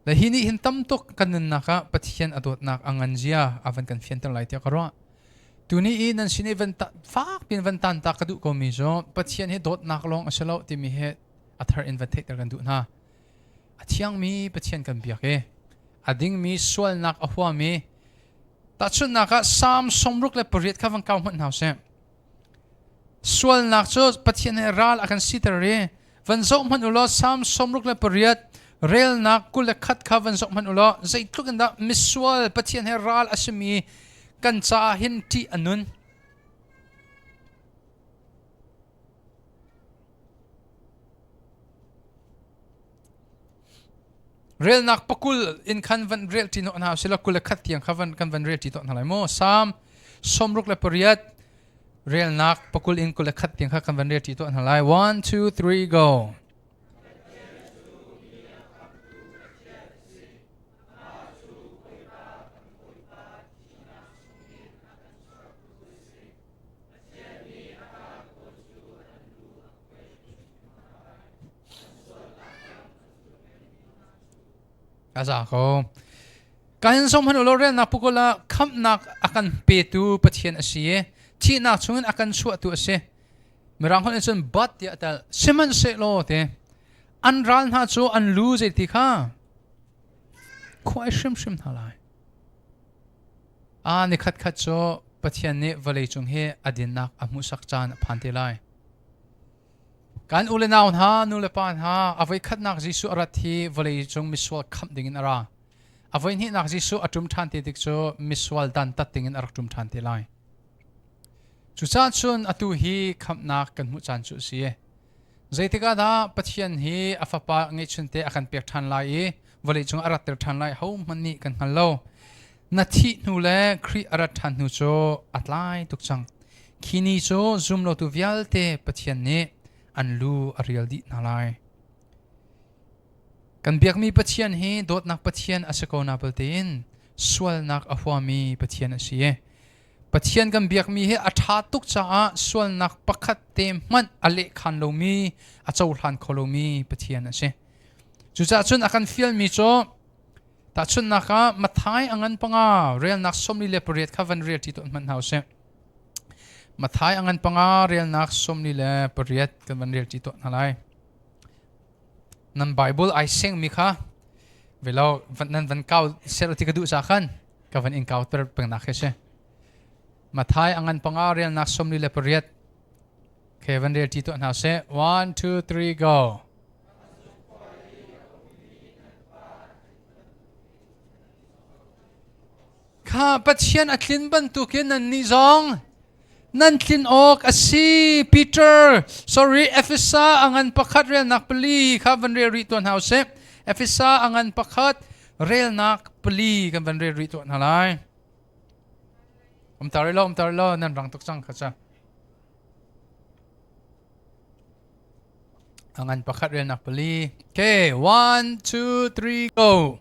A: Le hi nih hin tam tuk kan nunnak ah Pathian a dawtnak a ngan zia a van kan fianter lai tiah ka ruah. Tuni i nan sin i van ta, fak piin van tan ta ka duh komi cu Pathian hi dawtnak lawng a si lo timi hi a thar in van theihter kan duh hna. A thiangmi Pathian kan biak i a dingmi sualnak a huami tahchunhnak ah Psalm 68 kha van kau hmanh hna usih. Sualnak cu Pathian he ral a kan siter i van zoh hmanh u law Psalm 68 relnak 21 kha van zoh hmanh u law zeitluk in dah misual Pathian he ral a simi kan caah hin ṭih a nun. Relnak pakul in khan van rel ṭi hnawh hna usila 21 tiang kha van kan van rel ṭi tuah hna lai mu. Psalm 68 relnak pakul in 21 tiang kha kan van rel ṭi tuah hna lai. 1 2 3 go. A za ko. Kan som han ulo relnak pukul ah khamhnak a kan petu Pathian a si i thihnak chungin a kan chuahtu a si. Mirang holh in cun but tiah a tel. Sihmanhsehlaw te an ral hna cu an lu zeiti kha khuai hrimhrim hna lai. A ni khat khat cu Pathian nih vawlei cung hi a dinnak a hmuhsak caan a phan te lai. Kan u le nau hna, nu le pa hna, a voikhatnak Jesuh a rat hi vawlei cung misual khamh dingin a ra. A voihnihnak Jesuh a ṭum ṭhan te tik cu misual dantat dingin a rak ṭum ṭhan te lai. Cucaah cun atu hi khamhnak kan hmuh caan cu a si. Zeitik ah dah Pathian hi a Fapa ngeihchunte a kan pek ṭhan lai i vawleicung a ratter ṭhan lai hohmanh nih kan hngal lo. Na thih hnu le Khrih a rat ṭhan hnu cu a tlai tuk cang. Khi ni cu zumlotu vialte Pathian nih an lu a rial dih hna lai. Kan biakmi Pathian hi dawtnak Pathian a si ko na tein sualnak a huami Pathian a si. Pathian kan biakmi hi a ṭha tuk caah sualnak pakhat te hmanh a lehkhan lomi, a cohlan kho lomi Pathian a si. Cucaah cun a kan fialmi cu tahchunhnak ah Matthai a ngan panga relnak 48 kha van rel ṭi tuah hmanh hna usih. Matthai a ngan panga relnak 48 kan van rel ṭi tuah hna lai. Nan Bible ai sengmi kha velo nan van kau sel ti ka duh ca khan ka van in kauter pengnak hi si. Mathai a ngan panga relnak 48 ke van rel ṭi tuah hna seh. 1 2 3 go. Kha Pathian a tlin bantukin nannih zong Nan tlin awk a si. Peter, sorry, Efesa a ngan pakhat relnak pali kha van rel rih tuah hna usih. Efesa a ngan pakhat relnak pali kan van rel rih tuah hna lai. Um tar lo, um tar lo, nan rang tuk cang kha cha. A ngan pakhat relnak pali. Okay, one, two, three, go.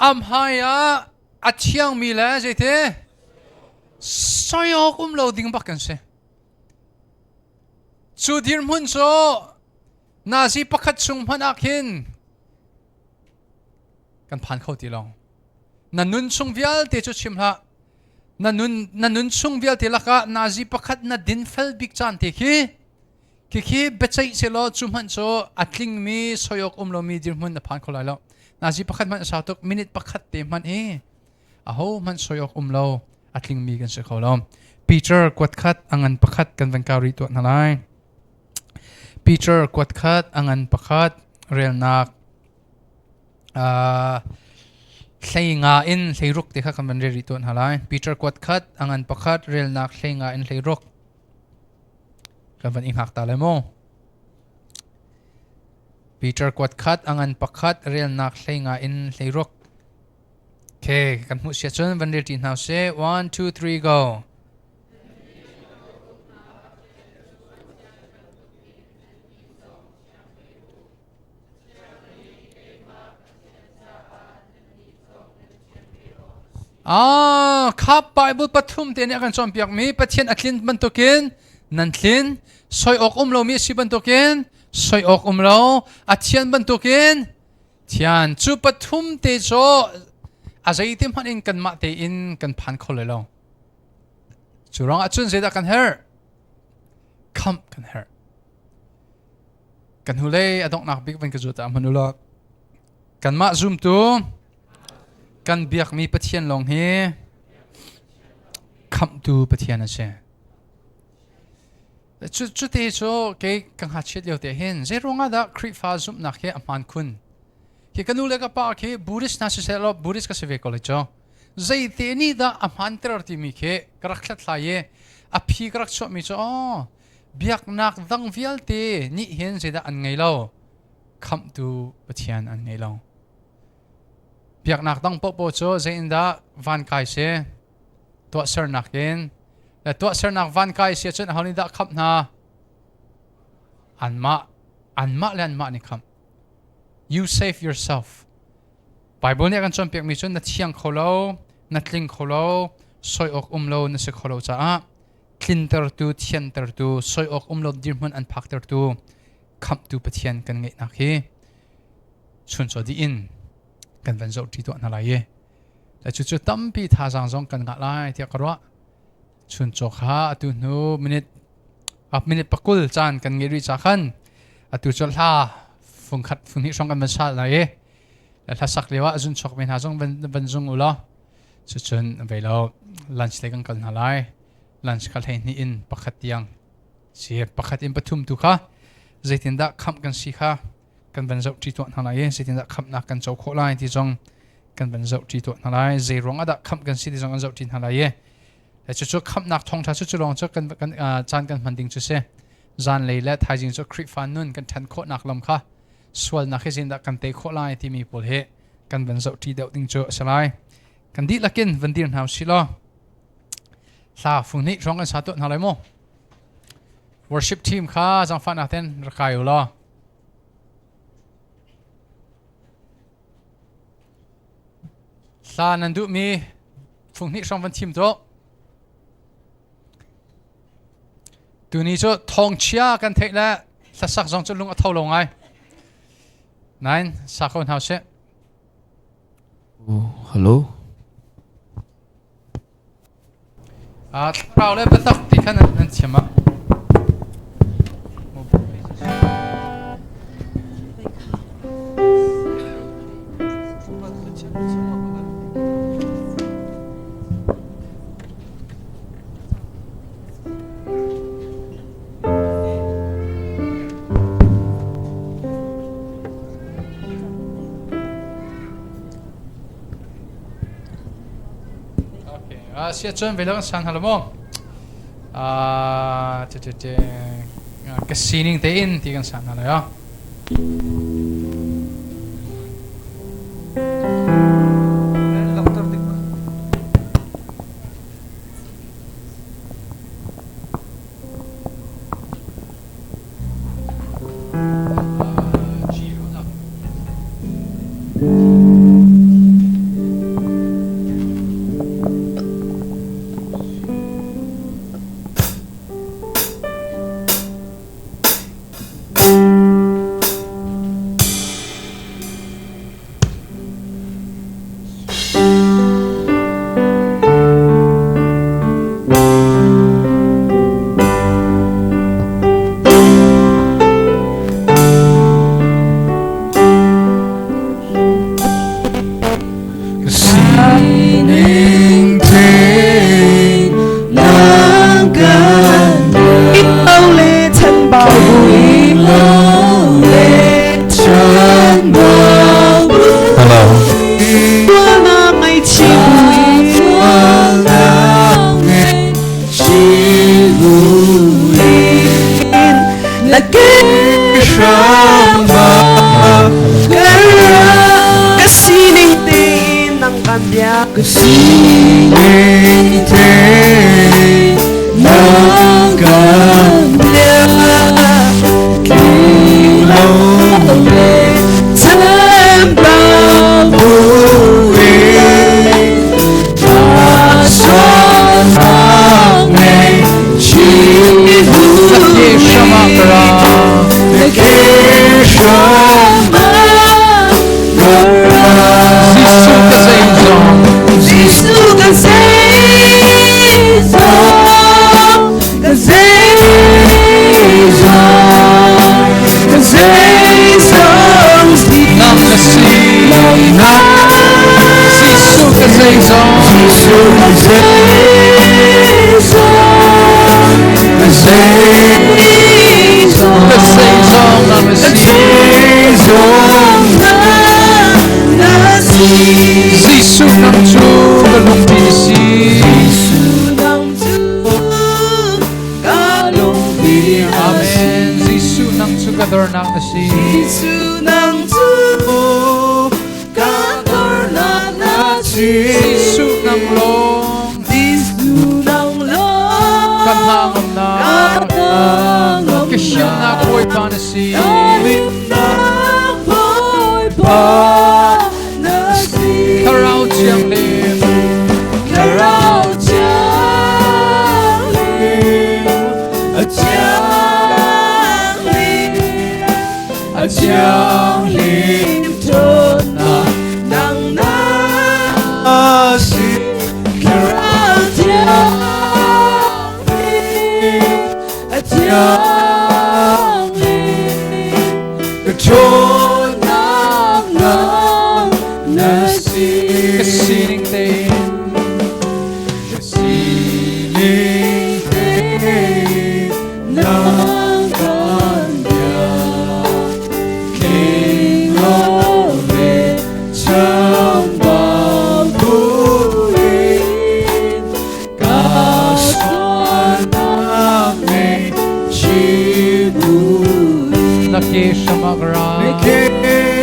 A: Amhai ah a thiangmi le zeiti soi awk um lo ding bak kan si. Cu dirhmun cu nazi pakhat chung hmanh ah khin kan phan kho ti lo. Na nun chung vialte cu chim hlah. Na nun na nun chung vialte lakah nazi pakhat na dinfel bik caan te khi khi biaceih selaw cu hmanh cu a tlingmi soiawk um lomi dirhmun na phan kho lai lo. Nazi pakhat hmanh a sau tuk minute pakhat te hmanh hi aho hmanh soiawk um lo a tlingmi kan si kho lo. Peter kuat khat a ngan pakhat kan van kau rih tuah hna lai. Peter kuat khat a ngan pakhat relnak hlei nga in hlei ruk te kha kan van rel rih tuah hna lai. Peter kuat khat a ngan pakhat relnak hlei nga in hlei ruk kan van i hngak ta lai mu. Peter kuat khat a ngan pakhat relnak hlei nga in hlei ruk. Okay, kan hmuh sia cun van rel ṭi hna usih. One, two, three, go. Ah, kha Bible pathum te nih a kan cawnpiakmi Pathian a tlin bantukin nan tlin, soi awk um lomi a si bantukin soi awk um lo, a thian bantukin Thian cu pathum te cu a zeiti hmanh in kanmah tein kan phan kho lai lo. Cu ruangah cun zeidah kan herh? Khamh kan herh. Kan hnulei a donghnak bik van ka zuat ah hman u law kanmah zumtu kan biakmi Pathian lawng hi khamhtu Pathian a si. Cuti cu kei ka ngakchiat lio te hin zeiruangah dah Khrihfa zumhnak hi a hmaan khun? Hi ka nu le ka pa khi Buddhist hna siseh law Buddhist ka si ve ko lai cu. Zeite nih dah a hmaanter timi khi ka rak hlathlai i a phi ka rak chuahmi cu aw biaknak dang vialte nih hin zeidah an ngei lo khamhtu Pathian an ngei lo. Biaknak dang paohpaoh cu zeiindah van kai si tuahsernak in le tuahsernak van kai si ahcun aho nih dah khamh hna anmah anmah le anmah nih khamh you save yourself Bible nih a kan cawnpiakmi cu na thiang kho lo na tling kho lo soi awk um lo na si kho lo caah tlintertu thiantertu soi awk um lo dirhmun an phaktertu khamhtu Pathian kan ngeihnak hi chuncaw dih in kan van zoh ṭi tuah hna lai i Cucu tampi thazaang zong kan ngah lai tiah ka ruah. Chuncaw kha atu hnu minute minute pakul caan kan ngeih rih ca khan atu cu hla fungkhat funghnih hrawng kan van sal lai i hla sak lio ah zun chuak mi hna zong van van zung u law cucun vei lo lunch te kan kal hna lai lunch kha 12 in pakhat tiang si pakhat in pathum tu kha zeitindah khamh kan si kha kan van zoh ṭi tuah hna lai i zeitindah khamhnak kan co khawh lai ti zong kan van zoh ṭi tuah hna lai zei ruang ah dah khamh kan si ti zong kan zoh ṭi hna lai i cucu khamhnak thawngṭha cu cu lawng cu kan kan caan kan hman ding cu si zanlei le thaizing cu Khrihfa nun kan ṭhan khawhnak lam kha sualnak hi zeitindah kan tei khawh lai timi pawl hi kan van zoh ṭi deuh ding cu a si lai kan dihlak in van dir hna usih law hla fung hnih hrawng kan sa tuah hna lai mu worship team kha zaangfahnak ten rak kai u law Hla nan duhmi fung hnih hrawng van thim tuah. Tuni cu thawngchia kan theih le hlasak zong cu lung a tho lo ngai. Nain sa ko hna usih.
B: Oh, hello.
A: Thlarau le biatak ti kha nan thiam ah. Sia cun ve lo san halo mo. Ah, te te te ka sining te in ti kan san halo ya.
C: Doctor dik
B: Sining te nang kan
D: Ikaw le chan bao bui
B: le chan bao
A: Hello.
D: Tua na ngai chi bui Na ke Ka sining te nang kan bia
B: Ka sining te nang kan
D: bia
B: lo
D: le chan bao
B: bui
A: Na ke shama kara. Jesu ka zeizong.
D: Jesu ka zeizong, ka zeizong, ka zeizong si.
A: Nang na si. Jesu ka zeizong.
B: Jesu ka
D: Zeizong,
B: ka
D: zeizong,
A: Ka zeizong nang na si.
B: zeizong
D: na na si.
A: Jesu nang cu ka lungpi si.
D: Jesu nang cu ka lungpi
A: Amen. Jesu nang cu ka dornak na si.
D: Jesu nang cu ka dornak na si.
A: Jesu nang long
D: Jesu nang long
A: kan hangamnak. Ka himnak Bawipa na si.
D: Himnak Bawipa na si.
A: Thlarau Thianghlim.
D: Thlarau Thianghlim, a Thianghlim,
A: A Thianghlim.
D: ṭhawnnak nang na
B: si.
D: Thlarau Thianghlim, a Thianghlim,
B: Ka ṭhawnnak
D: nang na si.
A: Ka sining tein.
B: Ka sining te
D: Nang kan bia
B: tling lo le chambau buin ka sualnak ngaihchih buin
A: Na ke shama ka ra.
B: Na ke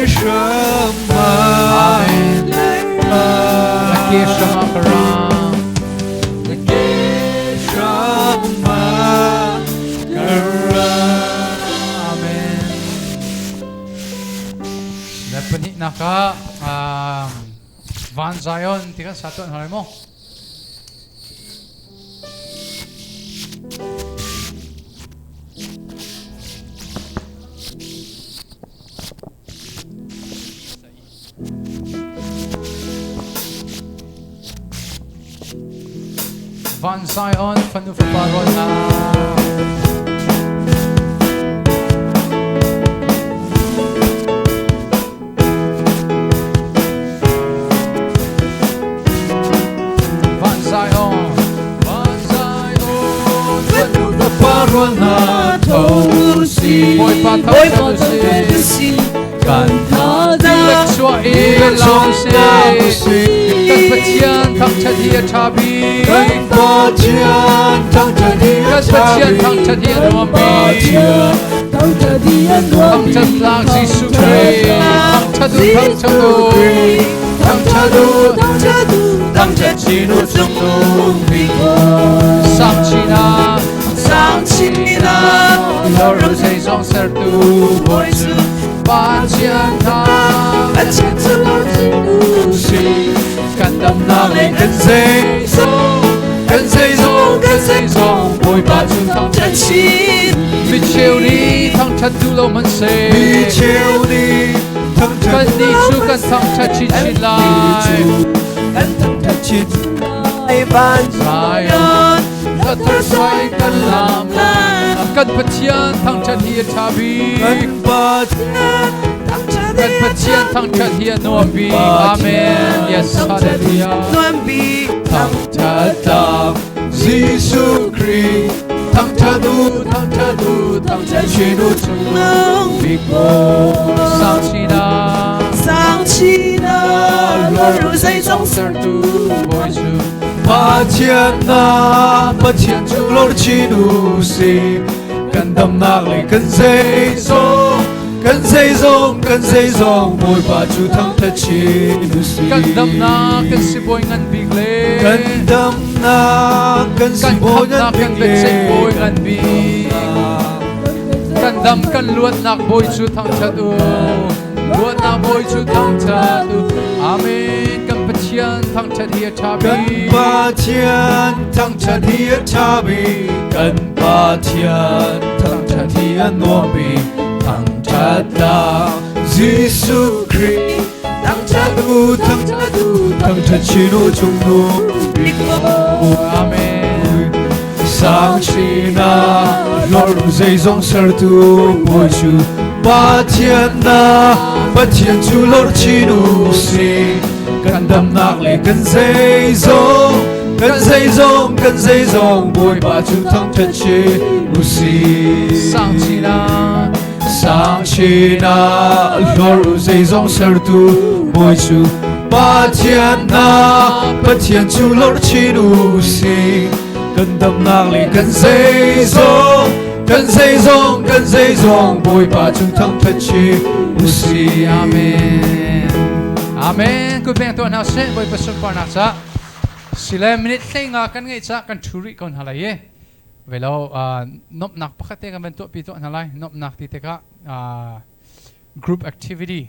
B: shama
A: Amen. Na ke shama ka ra.
B: Na ke shama ka ra.
A: Amen. Na pahnihnak ah Van Zion ti kan sa tuan hoi mo. Van Zion fanu fapa rual hna. Van Zion, Van Zion,
B: Fanu fapa rual hna tho u si.
A: Bawipa
D: Bawipa
A: thangṭhat u
D: thangṭhat u
A: si.
D: si. Kan thazaang.
A: chuah i lam sih. Kan Pathian thangṭhat hi a ṭha bik.
B: Kan Pathian thangṭhat hi a
A: Kan
B: ṭha
A: Pathian
B: bik.
A: thangṭhat hi a nuam bik.
B: Pathian
E: thangṭhat hi a nuam bik.
A: Thangṭhat tlak Jesuh Khrih. Thangṭhat u, thangṭhat u.
B: Thangṭhat u,
E: Thangṭhat u,
B: thangṭhat chin u cungnung bik.
A: Sang chin ah.
D: Sang chin ah
A: Lord zeizong sertu
D: Bawi cu
A: Pathian thang
D: Pathian cu lor chin u
B: Si
A: kan damnak le
B: kan zeizong, kan zeizong, kan zeizong, Bawipa cu
D: thangṭhat chin
A: micheu nih thangṭhat duh lo hmanhseh
B: Mi cheu nih thangṭhat
A: kan nih cu kan thangṭhat chinchin lai.
D: Kan
B: thangṭhat chin
D: lai van
A: Zion ka thar kan lam kan Pathian thangṭhat hi a ṭha bik.
B: Kan Pathian
A: Kan Pathian thangṭhat hi a nuam bik. Amen. Yes, hallelujah.
D: Nuam bik.
A: Thangṭhat tlak
B: Jesuh Khrih thangṭhat u, thangṭhat u, thangṭhat chin u
D: Nung
B: bik
A: Sang chin ah
D: sang chin ah lor zeizong
A: sertu Bawi cu
B: Pathian na Pathian cu lor chin u si kan damnak le kan zeizong kan zeizong kan zeizong Bawipa cu thangṭhat chin u si
A: kan damnak kan sibawi ngan bik le
B: kan damnak kan
A: kan
B: sibawi ngan
A: khamnak
B: bik
A: kan
B: le
A: biaceih bawi ngan bik kan dam kan luatnak bawi cu thangṭhat u luatnak bawi cu thangṭhat u amen kan Pathian thangṭhat hi a ṭha
B: Kan
A: bik
B: Pathian thangṭhat hi a ṭha bik kan Pathian thangṭhat hi a nuam bik thangṭhat tlak Jesuh Khrih
D: thangṭhat
B: u thangṭhat u thangṭhat chin u cungnung bik
A: amen
B: sang chin ah lor zeizong sertu Bawi cu Pathian na Pathian cu lor chin u si kan damnak le kan zeizong kan zeizong kan zeizong Bawipa cu thangṭhat chin u si
A: sang chin ah
B: sang chin ah lor u zeizong sertu Bawi cu Pathian na Pathian cu lor chin u si kan damnak le kan zeizong kan zeizong kan zeizong Bawipa cu thangṭhat chin u si
A: amen amen kut beng tuah hna seh Bawipa sunparnak ca sile minute hlei nga kan ngeih ca kan ṭhu rih ko hna lai i velo nomhnak pakhat te kan van tuahpi tuah hna lai nomhnak ti tikah group activity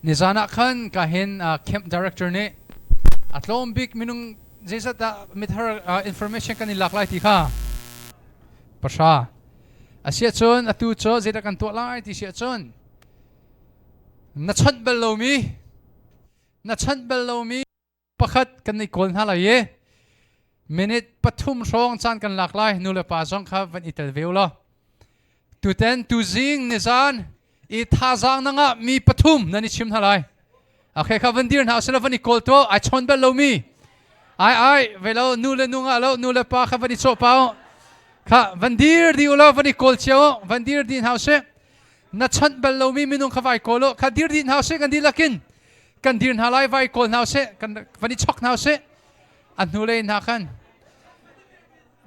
A: nizan ah khan ka hin camp director nih a tlawm bik minung zeizat dah mithar information kan i lak lai ti kha pahra asiah cun atu cu zeidah kan tuah lai ti siah cun na chawnh bal lomi na chawnh bal lomi pakhat kan i kawl hna lai i minute 3 hrawng caan kan lak lai nu le pa zong kha van i tel ve u law tuten tuzing nizan i thazaang na ngah mi pathum nan i chim hna lai okay kha van dir hna usila van i kawl to ai chawn bal lomi ai ai ve lo nu le nu ngah lo nu le pa kha van i cawh pau kha van dir di u law van i kawl cio van dir di hna usih na chawnh bal lomi minung kha vai kawl u kha dir dih hna usih kan dihlak in kan dir hna lai vai kawl hna usih kan van i chok hna usih a hnulei hna khan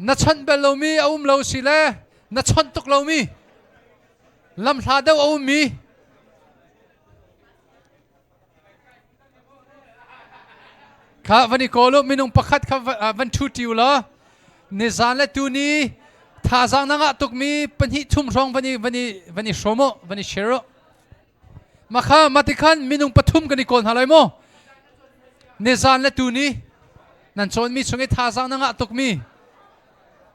A: na chawnh bal lomi a um lo si le na chawnh tuk lomi lamhla deuh a ummi kha van i kawl u minung pakhat kha van ṭhu ṭi u law nizan le tuni thazaang na ngah tukmi pahnih thum hrawng van i van i van i hrawm u van i share u makha matikhan minung pathum kan i kawl hna lai maw nizan le tuni nan cawnmi chung i thazaang na ngah tukmi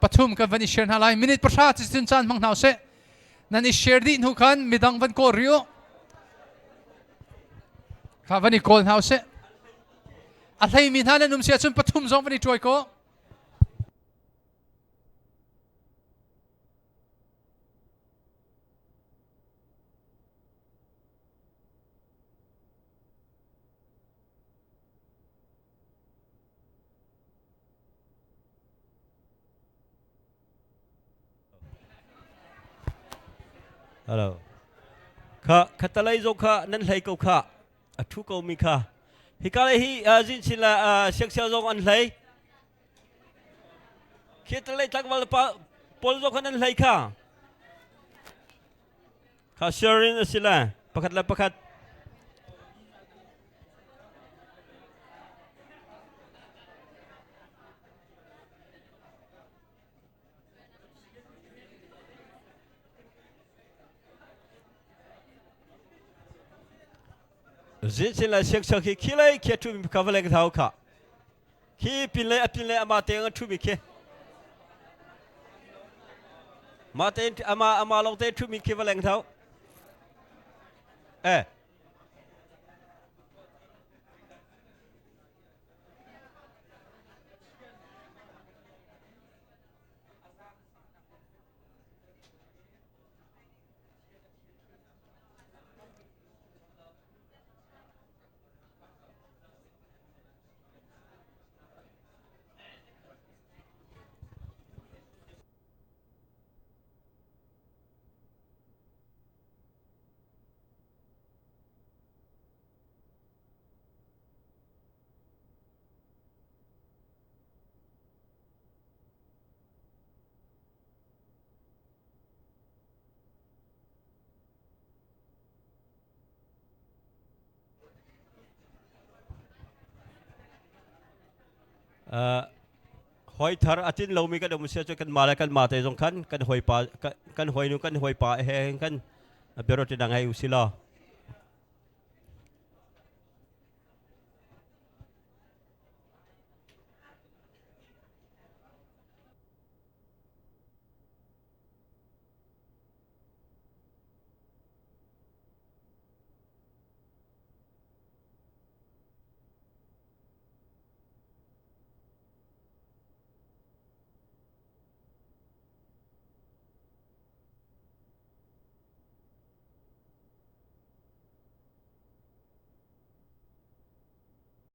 A: pathum kan van i share hna lai minute 10 cun caan hmang hna usih nan i share dih hnu khan midang van kawl rih u kha van i kawl hna usih a hleimi hna nan um si ahcun pathum zong van i tuai ko.
F: Hello. Kha khatalei zong kha nan hlei ko kha a thu ko mi kha. Hika lei hi zinchin le siangsia zong an hlei. Khiatalei tlangval pa pawl zong kha nan hlei kha. Kha sharing a si le pakhat le pakhat. Zin le siangsiang khi khi lei khi a ṭhumi kha va leng thau kha. Khi pin le a pin le ama te a ṭhumi khi. Ma te ama ama long te ṭhumi khi va leng thau. Eh. Hoi thar a tin lomi kan um sia cu kan ma le kan ma te zong khan kan hoi pa kan hoi nu kan hoi pa he kan biaro ti dang hei usi law.